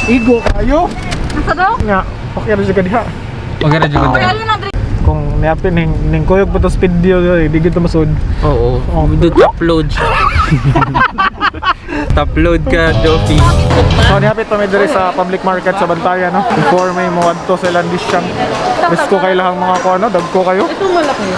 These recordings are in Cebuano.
Igo kayo. Nasa daw? Nga, okay ra siya diha. Okay ra jud Kaya yun na, Dre. Kung niapin ning kuyog pa to video, di gid to masud. Oo. Do top load siya. Top load ka, Jofi. So nihapit pa mi diri sa public market sa Bantayan, no. Before may moadto sa ilang disyang. Risko kay lahang mga kuno, dagko kayo. Ito malaki.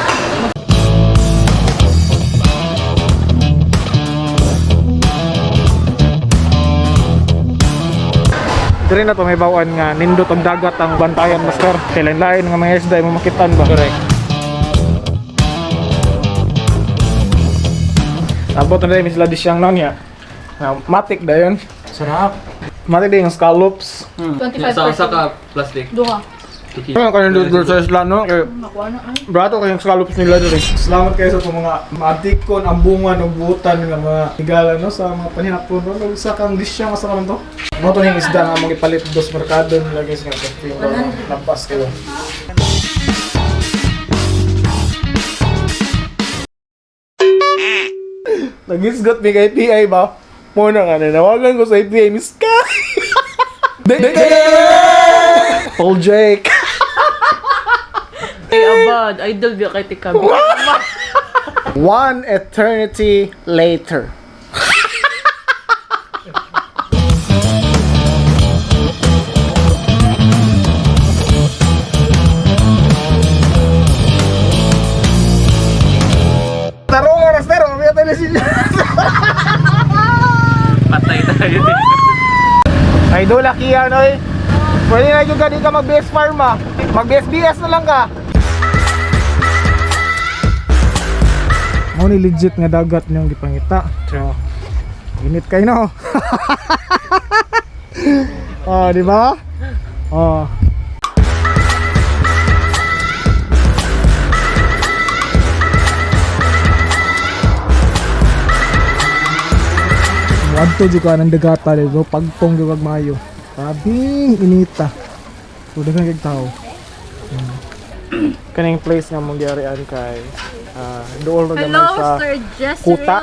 Diri na to may bawaan nga nindot og dagat ang Bantayan, master. Kay lain-lain nga mga isda imong makitaan ba. Correct. Abot na diri sila disyang no niya. Na matik dayon. Sarap. Matik din yung scallops. 25%. Sa ka plastic. Duha. Ano kanindot diri sa isla, no? Kay Nakuha na ay. brato kayong scallops nila diri. Salamat kayo sa mga maadikon, ambungan ug butan nga mga higala, no, sa mga panihapon, no. Ug sa kang disyang asa man to. Mo to ning isda nga among ipalit dos merkado nila, guys, nga kape lampas kayo. Nagisgot mi kay PI ba? Muna nga nanawagan ko sa API, Miss Ka. Paul Jake. Ay, abad. Idol biya kay Tikabi. One eternity later. Tarong oras pero may tayo siya. Patay tayo dito. Idol Akia noy. Pwede na juga di ka mag BS Pharma. Mag BSBS na lang ka. Mo ni legit nga dagat niyong gipangita. So, init kayo, no. Oh, di ba? Oh. Muadto jud ka ng dagata dito pagtong gyud kag maayo. Grabe inita. So daghan kay tao. Kaning place nga mong giarian kay dool ra gamay Hello, sa Sir Jezreel. Kuta.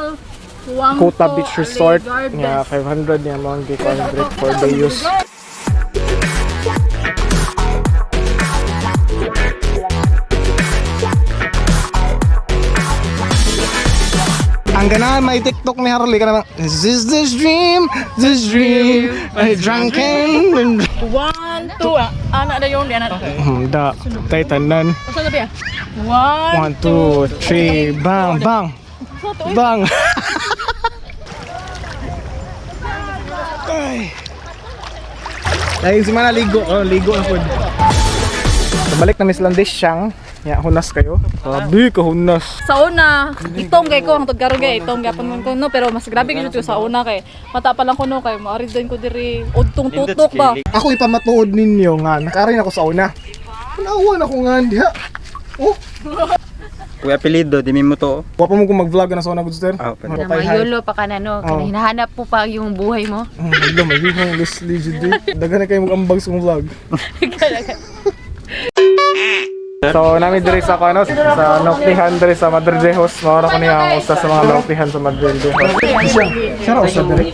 Huangco Kota Beach Resort Alegardes. nga 500 niya mo ang gikuan break for day use. Ang ganahan may TikTok ni Harley ka naman. This is this dream, this dream, I drunken. One, two, ah. Ana na yun, di ana. Da, tay tanan. Basta gabi ah. One, One, two, three, bang, bang. Bang. Ay. Ay, si Mana ligo. Oh, ligo na po. So, balik na Miss Landis siyang. Ya, hunas kayo. Grabe ka hunas. Sa una, itong kay ko ang karon kay itong gyapon man ko, no, pero mas grabe gyud ko sa una kay mata pa lang ko, no, kay maari din ko diri udtong tutok ba. Ako ipamatuod ninyo nga nakarin ako sa una. Naawan ako nga diha. Oh, Kuya apelido, di mo to. wa pa mo kung mag-vlog na sa una, good sir. Ah, pwede. Na Patay, hi. mayulo pa ka na, no? Oo. Kana hinahanap po pa yung buhay mo. Oh, hello, may hihong Leslie Judy. Daghan na kayo mag-ambag sa mong vlog. So, nami diri sa ano, sa Noktihan diri sa Madridejos. Mao ra ko niya ang usa sa mga Noktihan sa Madridejos. Siya, siya ra usa diri.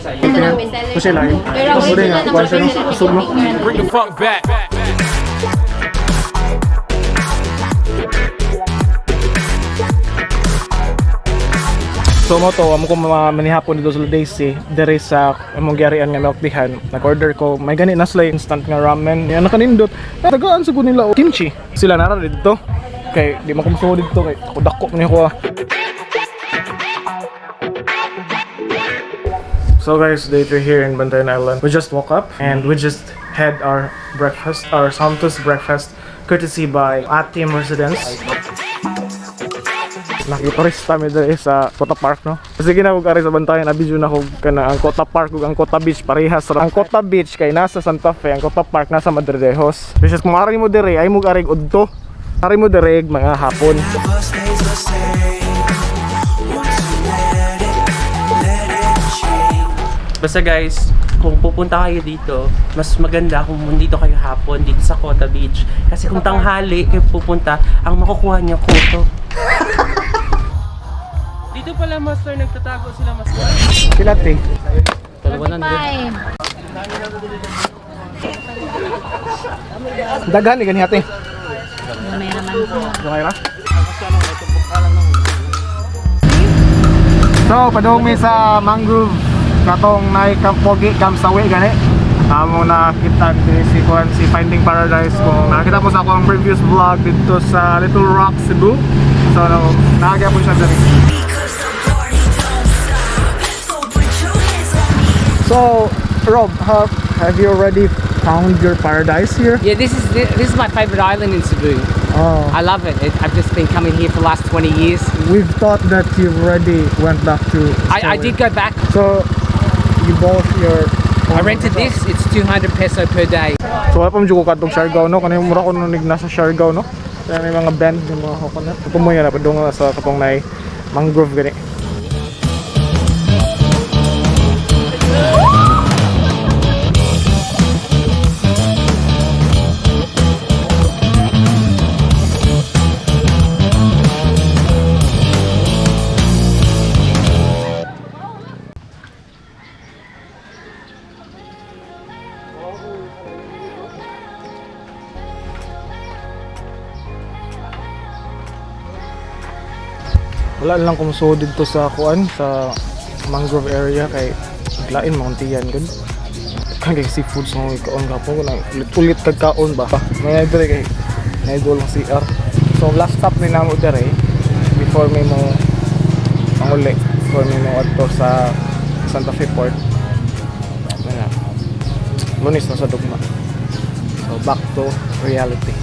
Kasi lain. Kusuri nga, kuwan siya no, kusog no. Bring the funk back. So mo to, amo ko mga manihapon dito sa Daisy, diri sa among giarian nga Noktihan. Nag-order ko, may gani na sila instant nga ramen. Yan nakanindot. Tagaan sa nila og kimchi. Sila nara dito. Kay di man ko musuod dito kay ako dako man ko. So guys, day 3 here in Bantayan Island. We just woke up and we just had our breakfast, our Santos breakfast, courtesy by Atim Residence. Nakiturista mi diri sa Kota Park, no. Sige na kog ari sa Bantayan, abidyo na kog kana ang Kota Park ug ang Kota Beach parehas ra. Ang Kota Beach kay nasa Santa Fe, ang Kota Park nasa Madridejos. Which is kung ari mo diri ay mo arig udto. Ari mo diri mga hapon. Basta guys, kung pupunta kayo dito, mas maganda kung dito kayo hapon, dito sa Kota Beach. Kasi kung tanghali kayo pupunta, ang makukuha niyo, kuto. sila, master. Nagtatago sila, master. Pila te? 45. Daghan ni gani ate. Gamay naman po. Gamay ra? So, padung mi sa mangrove katong nay Kampogi Kamsawi gani. Amo nakita diri si kuan si Finding Paradise kung nakita mo sa akong previous vlog dito sa Little Rock, Cebu. So, naagya po siya diri. Because the party don't stop. So put your hands on me. So, Rob, have you already found your paradise here? Yeah, this is my favorite island in Cebu. Oh, I love it. I've just been coming here for the last 20 years. We've thought that you already went back to I did go back. So, you bought your I rented this. It's 200 peso per day. So wala pa medyo ko kadtong Siargao no, kanang mura ko nung nasa Siargao no. Kaya may mga bend ng mga coconut. Tumoy na padung na sa katong nay mangrove gani. Wala lang kumusuod dito sa kuan sa mangrove area kay lain mauntiyan gud. Kang kay seafood sa mga kaon gapon ko na ulit-ulit kag kaon ba. May dire kay naigol ang CR. So last stop ni namo dire before may mo panguli, before may mo adto sa Santa Fe Port. Ano na. Lunes na sa dugma. So back to reality.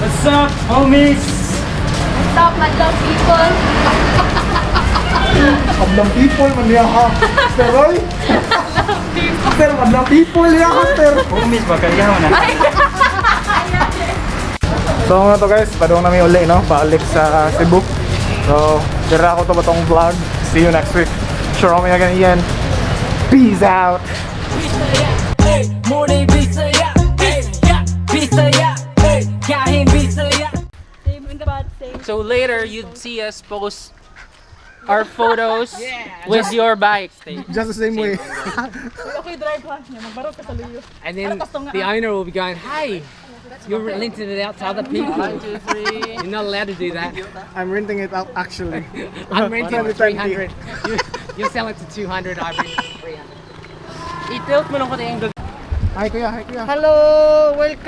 What's up, homies? Stop, madlang people. Madlang people man niya ha. Sir Roy. Sir, madlang people niya ha, sir. Homies ba kaya na? So nga to guys, padung nami uli no, paalik sa Cebu. So, dira ako to batong vlog. See you next week. Sure, again, Ian. Peace out. So later, you'd see us post our photos with your bike. Just the same way. Okay, drive ha. Nya magbarog ka sa luyo. And then the owner will be going, "Hey, you're renting it out to other people. One, two, three. You're not allowed to do that. I'm renting it out actually. I'm renting it for 2020. 300. You sell it to 200. I rent it for 300." I-tilt mo lang ko yung Hi kuya, hi kuya. Hello! Welcome!